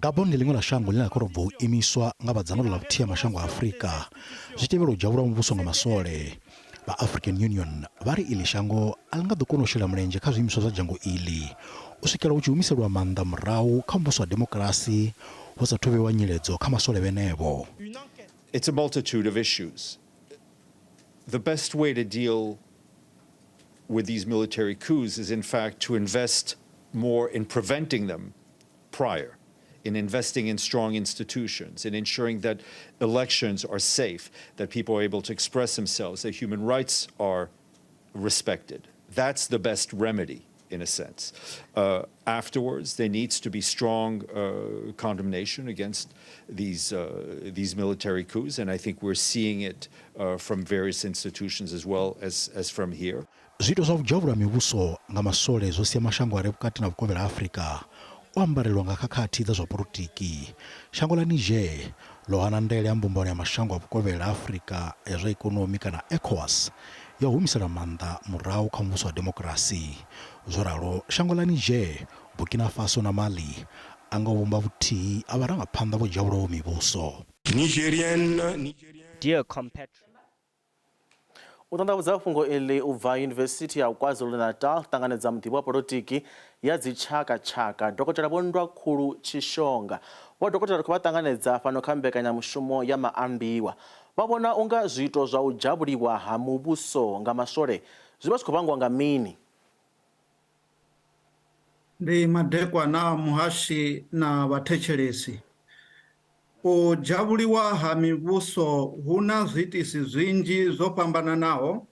Gabon ndi ḽiṅwe ḽa shango ḽine ḽa khou tou bva u imiswa nga vha dzangano ḽa vhuthihi ha mashango a Afrika zwi tevhela u dzhavhulwa muvhuso nga maswole. Vha African Union vha ri iḽi shango a ḽi nga ḓo kona u shela mulenzhe kha zwiimiswa zwa dzhango iḽi u swikela hu tshi humiselwa maanḓa murahu kha muvhuso wa demokirasi hu sa thu vhewa nyiledzo kha maswole vhenevho. It's a multitude of issues. The best way to deal with these military coups is, in fact, to invest more in preventing them prior, in investing in strong institutions, in ensuring that elections are safe, that people are able to express themselves, that human rights are respected. That's the best remedy, in a sense. Afterwards, there needs to be strong condemnation against these military coups, and I think we're seeing it from various institutions as well as from here. Zwiito zwa u dzhavhulwa mivhuso nga maswole zwo sia mashango a re vhukati na vhukovhela ha Afrika o ambarelwa nga khakhathi dza zwa polotiki. Shango ḽa Niger ḽo hana ndaela ya mbumbano ya mashango a vhukovhela ha Afrika ya zwa ikonomi kana ECOWAS ya u humisela maanḓa murahu kha muvhuso wa demokirasi. Zwo ralo, shango ḽa Niger, Burkina Faso na Mali a nga u vhumba vhuthihi ha vharangaphanḓa vho dzhavhulwaho mivhuso. Nigerian, Dear compatriots. U ṱanḓavhudza fhungo iḽi u bva Yunivesithi ya KwaZulu-Natal ṱanganedza muḓivhi wa polotiki ya dzitshakatshaka Dokotela Vho Ndwakhulu Tshishonga. Vho dokotela ri khou vha ṱanganedza fhano kha mbekanyamushumo ya maambiwa. Vha vhona unga zwiito zwa u dzhavhuliwa ha muvhuso nga maswole zwi vha zwi khou vhangwa nga mini? Ndi madekwana muhashi na vhathetshelesi. U dzhavhuliwa ha mivhuso hu na zwiitisi zwinzhi zwo fhambananaho.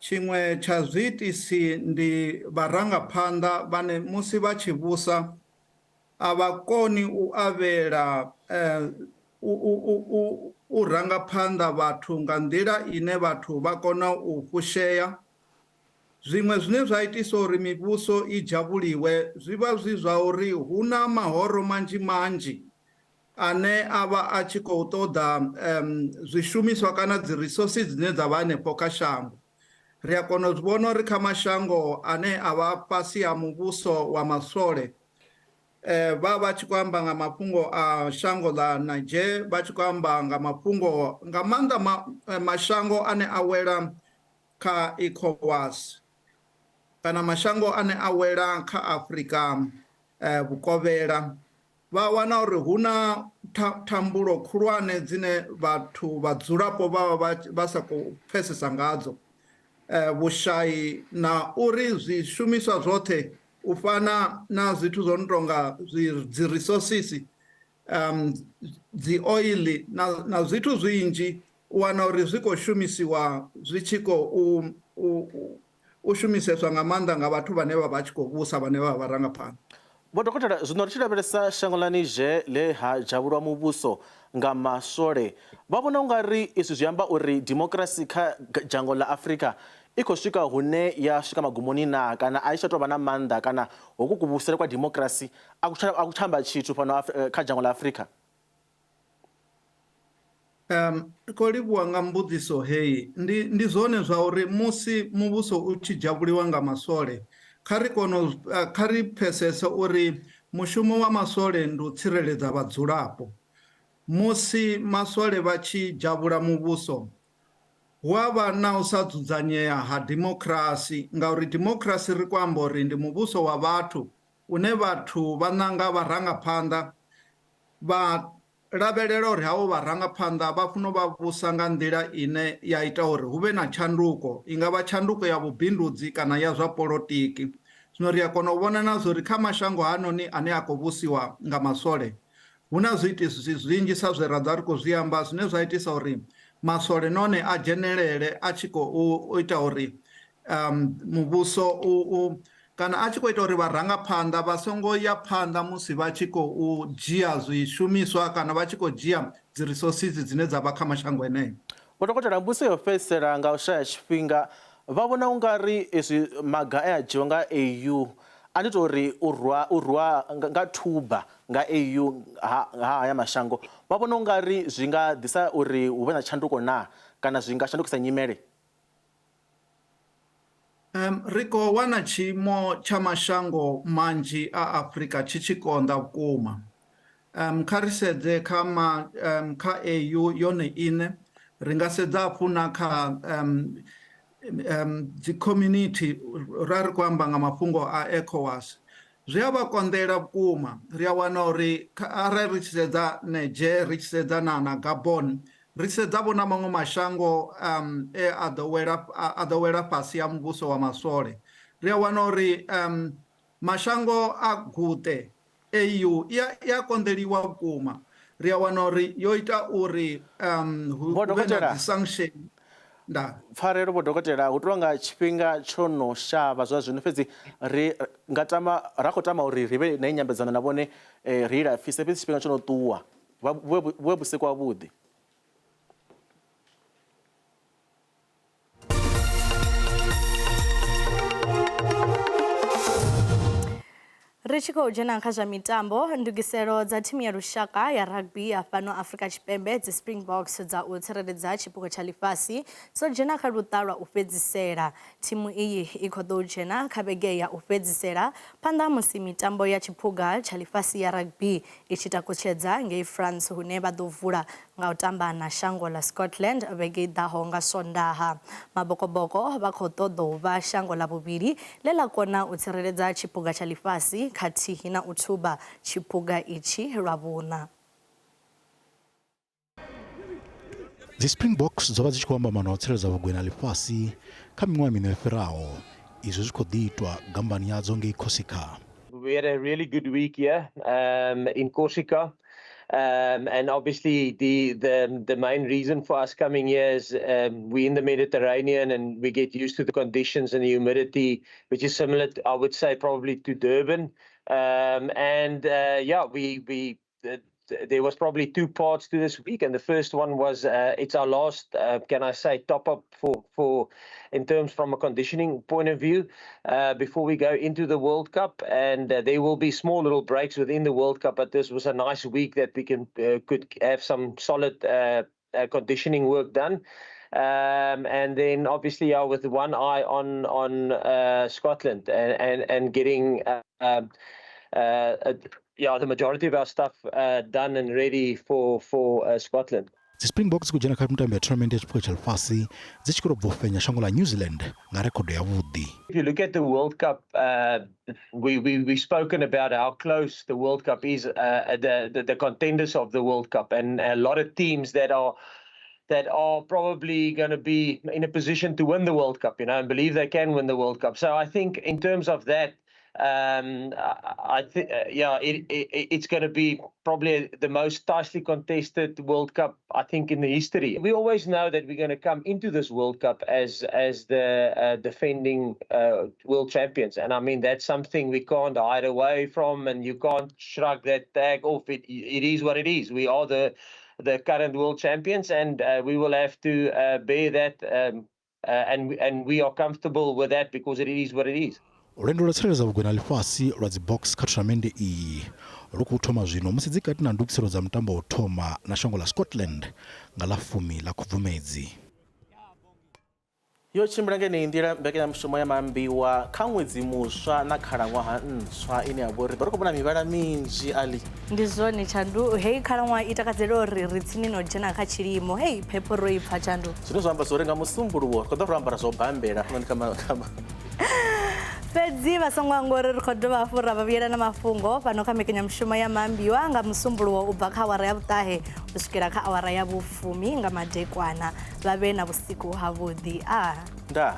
Tshiṅwe tsha zwiitisi ndi vharangaphanḓa vhane musi vha tshi vhusa a vha koni u avhela u ranga phanḓa vhathu nga nḓila ine vhathu vha kona u fushea. Zwiṅwe zwine zwa itisa uri mivhuso i dzhavhuliwe zwi vha zwi zwa uri hu na mahoro manzhi manzhi ane a vha a tshi khou ṱoḓa zwishumiswa kana dzi resources dzine dza vha hanefho kha shango. Ri a kona u zwi vhona uri kha mashango ane a vha fhasi ha muvhuso wa maswole, Vha tshi khou amba nga mafhungo a shango ḽa Niger, vha tshi khou amba nga mafhungo nga maanḓa mashango ane a wela kha ECOWAS kana mashango ane a wela kha Afrika vhukovhela. Vha wana uri hu na thambulo khulwane dzine vhathu vhadzulapo vha vha sa khou pfesesa ngadzo, vhushai na uri zwishumiswa zwoṱhe u fana na zwithu zwo no tonga dzi resources, dzi oil na zwithu zwinzhi, u wana uri zwi khou shumisiwa zwi tshi khou u shumiseswa nga maanḓa nga vhathu vhane vha vha tshi khou vhusa, vhane vha vha vharangaphanḓa. Vho dokotela, zwino ri tshi lavhelesa shango ḽa Niger ḽe ha dzhavhulwa muvhuso nga maswole, vha vhona u nga ri izwi zwi amba uri dimokirasi kha dzhango ḽa Afrika i khou swika hune ya swika magumoni naa, kana a i tsha tou vha na maanḓa, kana hoku kuvhusele kwa dimokirasi a ku tsha amba tshithu fhano kha dzhango ḽa Afrika? Khou livhuwa nga mbudziso heyi. Ndi zwone zwa uri musi muvhuso u tshi dzhavhuliwa nga maswole, kha ri kone kha ri pfesese uri mushumo wa maswole ndi u tsireledza vhadzulapo. Musi maswole vha tshi dzhavhula muvhuso, hu a vha na u sa dzudzanyea ha dimokirasi, ngauri dimokirasi ri khou amba uri ndi muvhuso wa vhathu une vhathu vha ṋanga vharangaphanḓa, vha lavhelela uri havho vharangaphanḓa vha funa u vha vhusa nga nḓila ine ya ita uri hu vhe na tshanduko, i nga vha tshanduko ya vhubindudzi kana ya zwa polotiki. Zwino ri a kona u vhona na zwa uri kha mashango hanoni ane a khou vhusiwa nga maswole hu na zwiitisi zwinzhi sa zwe ra ḓa ri khou zwi amba zwine zwa itisa uri maswole nahone a dzhenelele a tshi khou ita uri muvhuso u kana a tshi khou ita uri vharangaphanḓa vha songo ya phanḓa musi vha tshi khou dzhia zwishumiswa kana vha tshi khou dzhia dzi resources dzine dza vha kha mashango eneo. Vho dokotela, mbudziso yo fhedzisela nga u shaya tshifhinga, vha vhona u nga ri izwi maga e a dzhiwa nga AU a ndi tou ri u rwa u rwa nga thuba nga AU ha haya mashango, vha vhona u nga ri zwi nga ḓisa uri hu vhe na tshanduko naa, kana zwi nga shandukisa nyimele? Ri khou wana tshiimo tsha mashango manzhi a Afrika tshi tshi konḓa vhukuma. Kha ri sedze kha ma, kha AU yone iṋe, ri nga sedza hafhu na kha dzi community ra ri khou amba nga mafhungo a ECOWAS. Zwi a vha konḓela vhukuma, ri a wana uri arali ri tshi sedza Niger, ri tshi sedza na Gabon, ri tshi sedza vho na maṅwe mashango e a ḓo wela a ḓo wela fhasi ha muvhuso wa maswole, ri a wana uri mashango a guṱe AU i a konḓeliwa vhukuma. Ri a wana uri yo ita uri hu vhe na dzi sanction. Ndaa. Pfarelo Vho Dokotela, hu tou nga tshifhinga tsho no shavha zwa zwino, fhedzi ri nga tama ra khou tama uri ri vhe na nyambedzano na vhone ri i lapfise, fhedzi tshifhinga tsho no ṱuwa. Vha vhu vhusiku havhuḓi. Ri tshi khou dzhena kha zwa mitambo, ndugiselo dza thimu ya lushaka ya rugby ya fhano Afrika Tshipembe dzi Springboks dza u tsireledza tshiphuga tsha ḽifhasi dzo dzhena kha luṱa lwa u fhedzisela. Thimu iyi i khou ḓou dzhena kha vhege ya u fhedzisela phanḓa ha musi mitambo ya tshiphuga tsha ḽifhasi ya rugby i tshi takutshedza ngei France hune vha ḓo vula nga u tamba na shango ḽa Scotland vhege i ḓaho nga Swondaha. Mabokoboko vha khou ṱoḓa u vha shango ḽa vhuvhili ḽe ḽa kona u tsireledza tshiphuga tsha ḽifhasi khathihi na u thuba tshiphuga itshi lwa vhuṋa. Dzi Springboks dzo vha dzi tshi khou amba maano a u tsireledza vhugwena ha ḽifhasi kha miṅwaha miṋa yo fhiraho. Izwi zwi khou ḓi itwa gammbani yadzo ngei Corsica. We had a really good week here in Corsica. And obviously the main reason for us coming here is we're in the Mediterranean and we get used to the conditions and the humidity, which is similar, to, I would say, probably to Durban. There was probably two parts to this week, and the first one was it's our last, can I say, top up for in terms from a conditioning point of view before we go into the World Cup, and there will be small little breaks within the World Cup, but this was a nice week that we can could have some solid conditioning work done. And then obviously with one eye on Scotland and getting yeah, the majority of our stuff done and ready for Scotland. Dzi Springboks dzi khou dzhena kha mitambo ya tournament ya tshiphuga tsha ḽifhasi dzi tshi khou tou bva u fhenya shango ḽa New Zealand nga rekhodo yavhuḓi. If you look at the World Cup, we've spoken about how close the World Cup is, the contenders of the World Cup, and a lot of teams that are probably going to be in a position to win the World Cup and believe they can win the World Cup. So I think in terms of that, I think, yeah, it's going to be probably the most tightly contested World Cup, I think, in the history. We always know that we're going to come into this World Cup as the defending world champions, and I mean, that's something we can't hide away from, and you can't shrug that tag off. It is what it is. We are the current world champions, and we will have to bear that, and we are comfortable with that because it is what it is. Lwendo lwa tsireledza vhugwena ḽifhasi lwa dzi Boks kha thonamennde iyi lu khou thoma zwino musi dzi kati na ndugiselo dza mutambo wa u thoma na shango ḽa Scotland nga ḽa 10 ḽa Khubvumedzi. Yo tshimbila ngeneyi nḓila mbekanyamushumo ya maambiwa kha ṅwedzi muswa na khalaṅwaha ntswa ine ya vha uri ḓo ri khou vhona mivhala minzhi ali. Ndi zwone, Tshandu. Heyi khalaṅwaha i takadzela uri ri tsini no dzhena kha tshilimo. Hei phepho ro i pfa, Tshandu. Zwine zwa amba zwori nga Musumbuluwo ri khou ḓo ro ambara zwo bambela hafhanoni kha Fhedzi vha songo hangwa uri ri khou dovha hafhu ra vha vhuyela na mafhungo fhano kha mbekanyamushumo ya maambiwa nga Musumbuluwo u bva kha awara ya 7 u swikela kha awara ya 10 nga madekwana. Vha vhe na vhusiku havhuḓi a Ndaa.